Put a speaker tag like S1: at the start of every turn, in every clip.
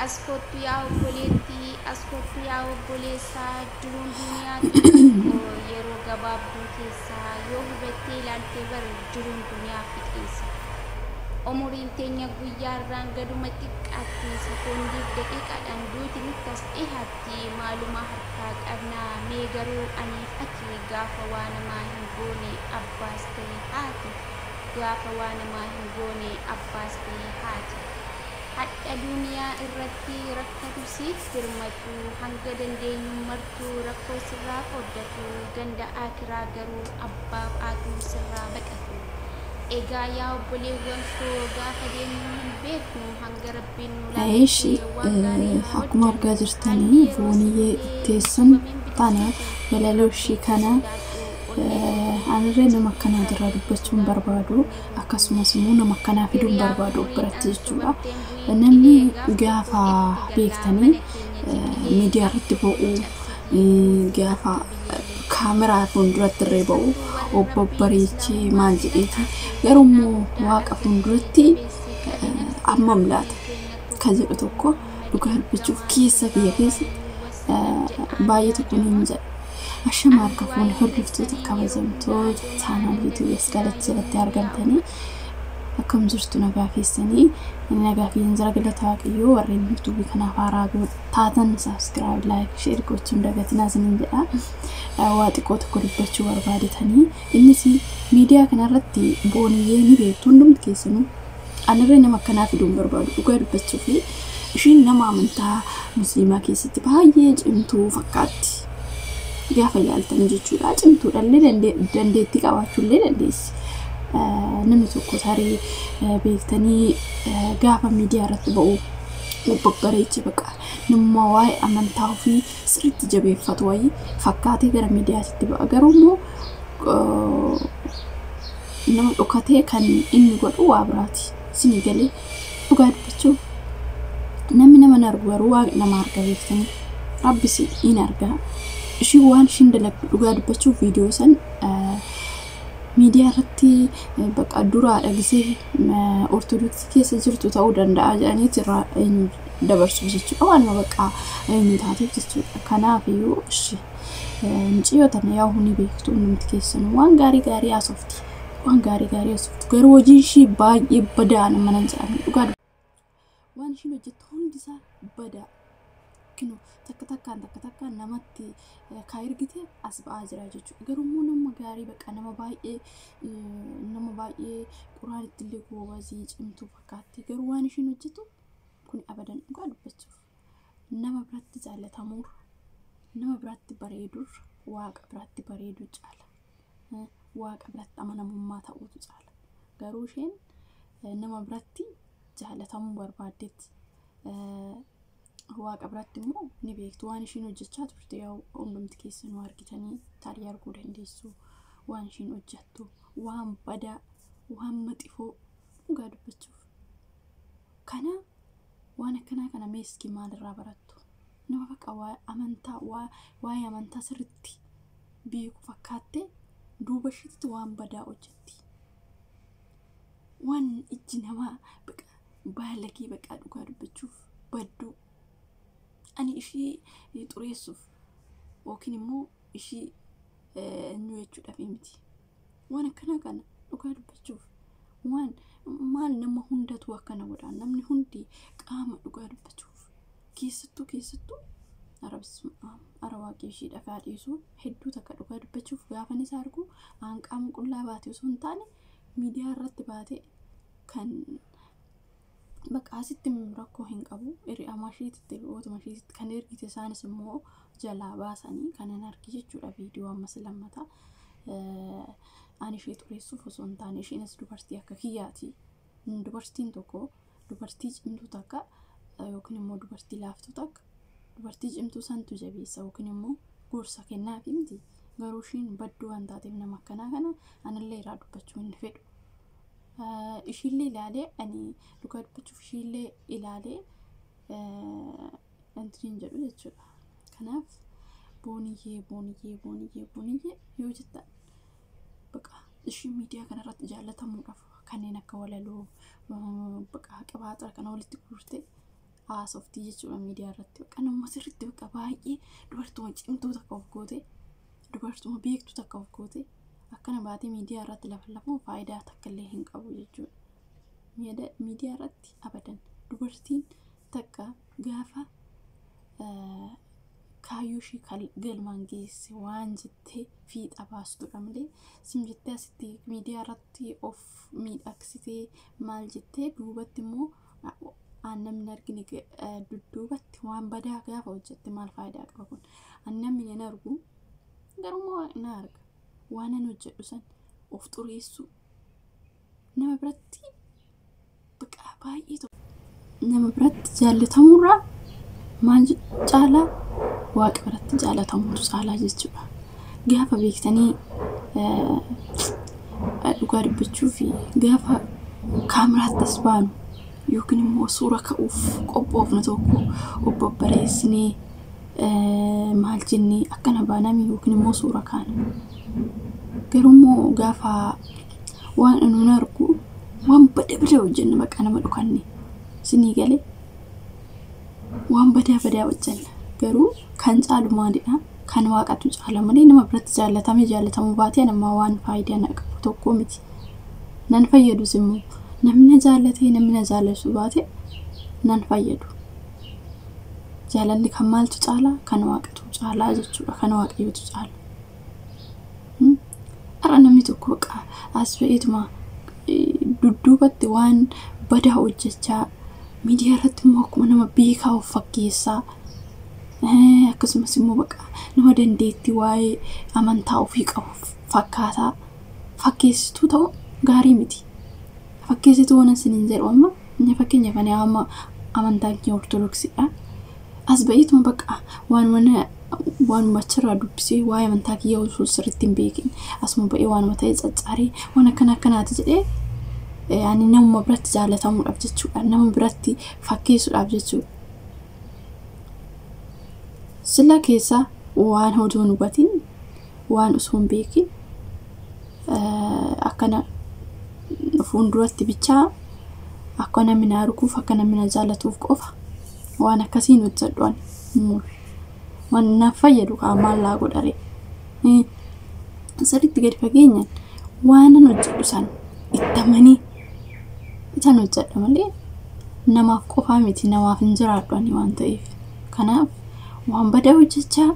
S1: As kottu yaa obboleettii, as kottu yaa obboleessaa, jiruun duniyaa xixiqqoo yeroo gabaabduu keessaa yoo hubattee ilaalte bar jiruun duniyaa fixeensa. Umuriin teenya guyyaarraan gaduma xiqqaatti, sekoondiif daqiiqaadhaan duuti nutti as dhihaatti. Maaluma harkaa qabnaa mee garuu aniif ati gaafa waa namaa hin goone abbaas ta'e haati, gaafa waa namaa hin goone abbaas ta'e haati. Hadha duniyaa irratti rakkatu siif birmatu, hanga dandeenyu martuu rakkoo sirraa qooddatu, ganda aakiraa garuu abbaaf haatuu sirraa baqatu. Egaa yaa obboleewwan koo, gaafa deemnu hin beeknu, hanga Rabbiin nu
S2: Eeshi
S1: laaffisee waan gaarii haa
S2: akkuma
S1: hojjennu.
S2: Argaa
S1: Haalli
S2: jirtanii
S1: yeroo
S2: Booniyyee
S1: siftee
S2: Itteessan
S1: wamiin
S2: tana
S1: bilisatti
S2: walaloo ishii kana
S1: sodaadhu onnee tee
S2: anirree nama akkanaa irraa dubbachuu hin barbaadu, akkasumas immoo nama akkanaa fiduu hin
S1: Hiriyaa
S2: barbaadu biratti
S1: umuriidhaan
S2: jechuudha.
S1: sobatteen bu'iin
S2: Namni
S1: qilee gaaf tokko
S2: gaafa
S1: itti galaa
S2: beektanii
S1: mana keenya ciqilee
S2: miidiyaa irratti
S1: akka
S2: ba'u,
S1: nu cabsitii
S2: gaafa
S1: akka biyyee
S2: kaameraa fuulduratti illee ba'u
S1: keessattuu warri
S2: obbo
S1: Rabbiin
S2: bareechee
S1: islaamummaa
S2: maal
S1: si
S2: jedheeti,
S1: badhaase
S2: garuu
S1: kennaa
S2: immoo
S1: guddaa
S2: Waaqa
S1: argattee
S2: fuulduratti
S1: jabeessii qabi nafsee
S2: ammam
S1: Rabbiin
S2: laata
S1: keenya
S2: kan jedhu
S1: tokko
S2: tokko dhugaa
S1: Muhammadiin
S2: dubbachuuf
S1: ergamaa
S2: keessa kiyya
S1: sallallahu
S2: keessatti
S1: alaihi wasallam jedhaan
S2: baay'ee
S1: yaa
S2: tokko niin
S1: jamaa.
S2: jedha. Ashama
S1: Ani
S2: harka fuune
S1: du'aayii
S2: hordoftoota
S1: keessaniin yeroo hundaa
S2: kabajamtoota
S1: doonaa
S2: chaanal
S1: nan
S2: yuutuubii as
S1: dagatinaa
S2: galatti jalatti
S1: yoomuu yaa
S2: argamtanii
S1: ummata.
S2: Akkam jirtu? Nagaa keessanii? Ani nagaa keenya jira, galata Waaqayyoo. Warreen yuutuubii kanaaf haaraa taatan subscribe, like, share gochuun dagatinaa isiniin jedha. Waa xiqqoo tokko dubbachuu barbaadetanii, innis miidiyaa kanarratti Booniyyee ni beektu hundumti keessanuu. Anirree nama akkanaa fiduu hin barbaadu dhugaa dubbachuu fi ishiin nama amantaa musliimaa keessatti baay'ee cimtuu fakkaatti. Gaafa ilaaltan jechuudha. Cimtuudhallee dandeettii qabaachuullee dandeessi. Namni tokko tarii beektanii gaafa miidiyaa irratti ba'u babbareechee baqa namummaa waa'ee amantaa ofii sirriitti jabeeffatu wayii fakkaatee gara miidiyaatti ba'a. Garuu immoo nama dhokatee kan inni godhu waa biraati. Isinii galee? Dhugaa dubbachuuf namni nama hin argu, garuu Waaqni nama arga beektanii. Rabbis in arga. Ishii waan ishiin dalagdu dhugaa dubbachuuf viidiyoo san miidiyaa irratti bakka duraadha gisee Ortodoksii keessa jirtu ta'uu danda'a jedhaniiti irraa eenyu dabarsuuf jechuudha. Waanuma bakka eenyu taateef jechuudha. Kanaaf iyyuu ishi mucayyoo tana yaa ni beektu hundumti keessanuu, waan gaarii gaarii haasofti. Waan gaarii gaarii haasofti. Garuu hojiin ishii baay'ee badaa nama nan jedhamne dhugaa waan ishiin hojjettu hundisaa badaa. Kinu takka takkaan takka takkaan namatti ka ergite as ba'aa jira jechuudha. Garuu immoo nama gaarii baqa nama baay'ee quraan ittillee goobazii cimtuu fakkaatti. Garuu waan ishiin hojjetu kun abadan dhugaa dubbachuuf nama biratti jaallatamuurra, nama biratti bareedurra, Waaqa biratti bareeduu caala. Waaqa biratti amanamummaa ta'uutu caala. Garuu isheen nama biratti jaalatamuu barbaaddetti. Waaqa biratti immoo ni beektu waan ishiin hojjechaa turte, yaa hundumti keessanuu argitanii tarii arguu dandeessu. Waan ishiin hojjettu waan badaa, waan maxifoo dhugaa dubbachuuf. Kana waan akkanaa kana meeskii maalirraa barattu? Nama bakka amantaa, waa'ee amantaa sirriitti beeku fakkaattee duuba isheetti waan badaa hojjetti. Waan ijji namaa baqa baalagee baqa dhugaa dubbachuuf badduu. Ani ishii xureessuuf yookiin immoo ishii eenyu jechuudhaaf miti. Waan akkanaa kana dhugaa dubbachuuf waan maal nama hundatu akkana godha? Namni hundi qaama dhugaa dubbachuuf keessattuu keessattuu ara Waaqii ishiidhaaf haa dhiisu. Hedduu takka dhugaa dubbachuuf gaafan isa argu aan qaama qullaa baate osoo hin taane miidiyaa irratti baate kan bakka asitti rakkoo hin qabu. Hiriyaama isheetitti, hiriyootuma isheetitti kan ergite, isaanis immoo jalaa baasanii kanan arge jechuudha viidiyoo ammas lammata. Ani ishee xureessuuf osoo hin taane, isheenis dubartii akka kiyyaati. Dubartiin tokko dubartii cimtuu takka yookiin immoo dubartii laaftuu takka dubartii cimtuu santu jabeessa yookiin immoo gorsa kennaafi miti. Garuu ishiin badduu waan taateef nama akkanaa kana anillee irraa dubbachuu hin fedhu. Ishiillee ilaalee, ani dhugaa dubbachuuf ishiillee ilaalee wanti hin jedhu jechuudha. Kanaaf Booniyyee, Booniyyee, Booniyyee, Booniyyee yoo jettan baqa ishii miidiyaa kanarratti jaallatamuudhaaf kan Kanneen akka walaloo baqa qabaaxira kana walitti guurtee haasoftii jechuudha miidiyaa irratti. Baqa nama sirriitti baqa baay'ee dubartuma cimtuu takka of goote, dubartuma beektu takka of goote akkana baatee miidiyaa irratti lafa lafuun faayidaa takka illee hin qabu jechuudha. Miidiyaa irratti abadan dubartiin takka gaafa kaayyoo ishii galmaan geesse waan jettee fiixa baastudha malee sim jettee asitti miidiyaa irratti of miidhagsitee maal jettee duubatti immoo aan namni argine dudduubatti waan badaa gaafa hojjette maal faayidaa qaba kun? An namni hin argu, garuu na arga. Waan an hojjedhu san of xureessuu nama biratti baqa baay'ee tokko nama biratti jaallatamuurraa maal caalaa? Waaqa biratti jaalatamuutu caalaa jechuudha. Gaafa beektanii dhugaa dubbachuu fi gaafa kaameraatti as baanu yookiin immoo suura ka'uuf qophoofnu tokko obbo bareessinee maal jennee akkana baanami yookiin immoo suura kaana. Garuu immoo gaafa waan nuun argu waan bada badaa hojjenna, baqa nama dhukanne sinii galee waan badaa badaa hojjenna. Garuu kan caalu maalidha? Kan waaqatu caala malee nama biratti jaallatame jaallatamuu baatee nama waan faayidaa na qabu tokko miti. Nan fayyadus immoo namni na jaallatee namni na jaallatu baate nan fayyadu. Jaalalli kan maaltu caalaa? Kan waaqatu caalaa jechuudha. Kan waaqayyootu caala. Har'a namni tokko baqa as ba'eetuma dudduubatti waan badaa hojjechaa miidiyaa irratti immoo akkuma nama beekaa of fakkeessaa, akkasumas immoo baqa nama dandeettii waa'ee amantaa ofii qabu fakkaataa fakkeessituu ta'u gaarii miti. Fakkeessituu waan isiniin jedhu amma fakkeenyaaf ani amma amantaan keenya Ortodoksiidha. As ba'eetuma baqa waan mana waanuma achirraa dubbisee waa'ee amantaa kiyya osoo sirriitti hin beekin asuma ba'ee waanuma ta'e caccaaree waan akkana akkanaati jedhee ani namuma biratti jaallatamuudhaaf jechuudha. Nama biratti fakkeessuudhaaf jechuudha. Sila keessa waan osoo hin hubatin, waan osoo hin beekin akkana fuulduratti bichaa akka namni na arguuf, akka namni na jaallatuuf qofa waan akkasiin hojjedhu ani. Waan naaf fayyadu kaa maal laa godhare? Sirriitti gadi fageenyaan waan an hojjedhu san itti amanii isan hojjedha malee namaaf qofaa miti, namaaf hin jiraadhu ani waan ta'eef. Kanaaf waan badaa hojjechaa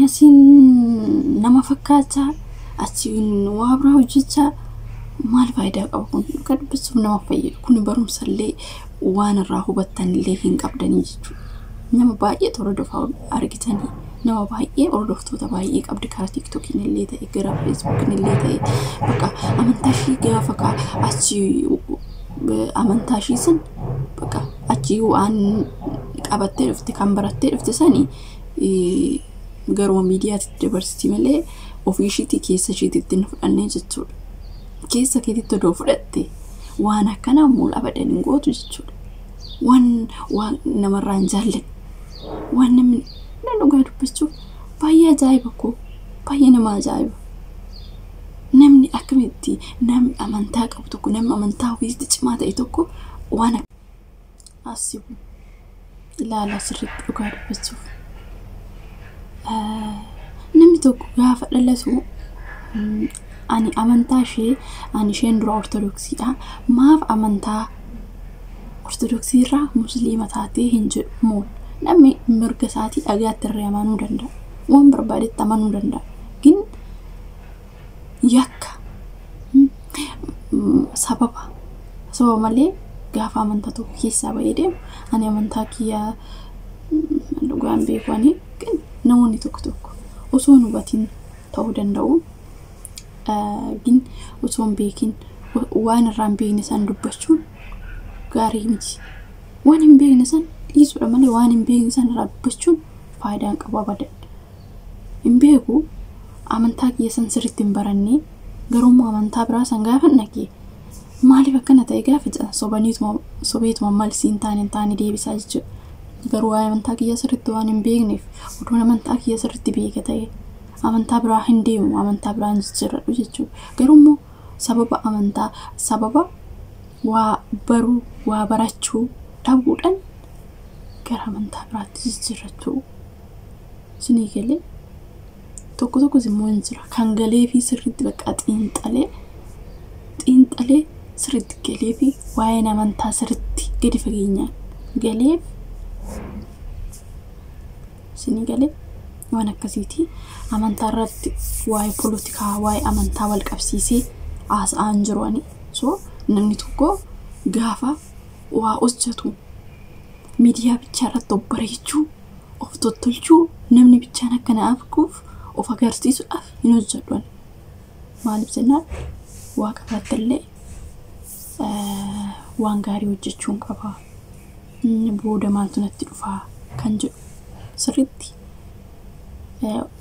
S2: asiin nama fakkaachaa achiin waa biraa hojjechaa maal faayidaa qaba kun? Dhugaa dubbachuuf nama fayyadu kun barumsallee waan irraa hubattanillee hin qabdanii jechuudha. Nama baay'ee hordofaa argitanii, nama baay'ee hordoftoota baay'ee qabdi, karaa tiiktookiin illee ta'e gara feesbuukiin illee ta'e bakka amantaa ishii gaafa kaa achi amantaa ishii san bakka achi waan qabattee dhufte kan barattee dhufte sani garuma miidiyaatti dabarsiti malee ofii ishiitii keessa ishiititti hin fudhannee jechuudha. Keessa keetitti odoo fudhatte waan akkanaa muul abadan hin gootu jechuudha. Waan namarraa hin jaallanne, waan namni dhugaa dubbachuuf baay'ee ajaa'iba koo, baay'ee nama ajaa'iba. Namni akkamitti namni amantaa qabu tokko, namni amantaa ofiitti cimaa ta'e tokko waan asibu ilaala sirriitti dhugaa dubbachuuf. Namni tokko gaafa dhalatu ani amantaa ishee ani isheen dura Ortodoksiidha. Maaf amantaa Ortodoksii irraa Musliima taatee hin jedhu mool. Namni mirga isaatii dhagaatti irra amanuu danda'a. Waan barbaadetti amanuu danda'a. Gin yakka sababa malee gaafa amantaa tokko keessaa bahee deemu ani amantaa kiyyaa dhugaan beeku ani gin namoonni tokko tokko osoo hin hubatin ta'uu danda'u. Gin osoo hin beekin waan irraa hin beekne san dubbachuun gaarii miti. Waan hin beekne san dhiisuudha malee waan hin beekne san irraa dubbachuun faayidaa hin qabu abadan. Hin beeku, amantaa kiyya san sirriitti hin barannee, garuu immoo amantaa biraa san gaafa dhaqee maaliif akkana ta'e gaafa jedhan sobeetuma maal siin taane hin taane deebisaa jechuudha. Garuu waa'ee amantaa kiyya sirriitti waan hin beekneef oduun amantaa kiyya sirriitti beeka ta'e amantaa biraa hin deemu, amantaa biraa hin jijjiirradhu jechuudha. Garuu immoo Sababa amantaa, sababa waa baruu, waa barachuu dhabuudhaan gara amantaa biraatti jijjiirrachuu. Isinii galee? Tokko tokkos immoo hin jira kan galee fi sirriitti bakka xiinxalee xiinxalee sirriitti galee fi waa'een amantaa sirriitti gadi fageenyaan galee. Isinii galee? Waan akkasiiti. Amantaa irratti waa'ee polotikaa, waa'ee amantaa wal qabsiisee haasa'aan jiru ani. So namni tokko gaafa waa hojjetu miidiyaa bichaa irratti of bareechuu, of tottolchuu, namni bichaan akka na arguuf of agarsiisuudhaaf hin hojjedhu ani. Maaliif jennaan, waaqa biratti illee waan gaarii hojjechuun qaba. Booda maaltu natti dhufaa kan jedhu sirriitti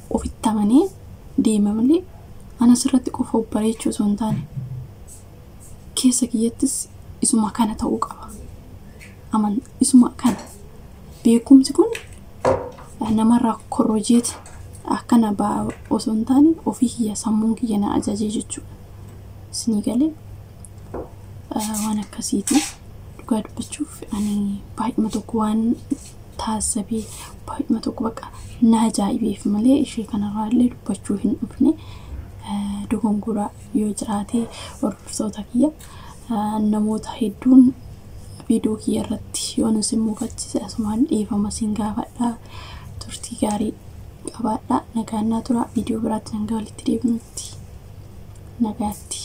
S2: ofitti amanee deema malee, ana sirratti qofa of bareechuu osoo hin taane keessa kiyyattis isuma kana ta'uu qaba. Isuma kana beekumsi kun namarraa korrojeeti akkana osoo hin taane ofii kiyya sammuun kiyya na ajajee jechuudha. Isinii galee? Waan akkasiiti. Dhugaa dubbachuuf ani baay'uma tokko waan taasisabee, baay'uma tokko bakka na ajaa'ibeef malee ishee kanarraa illee dubbachuu hin dhufne. Dogongora yoo jiraate, hordoftoota kiyya, namoota hedduun viidiyoo kiyya irratti yoon isin mufachiise asumaan dhiifama isin gaafadha. Turtii gaarii qabaadha. Nagaan naa tura. Viidiyoo biraatti hanga walitti deebinutti nagaatti.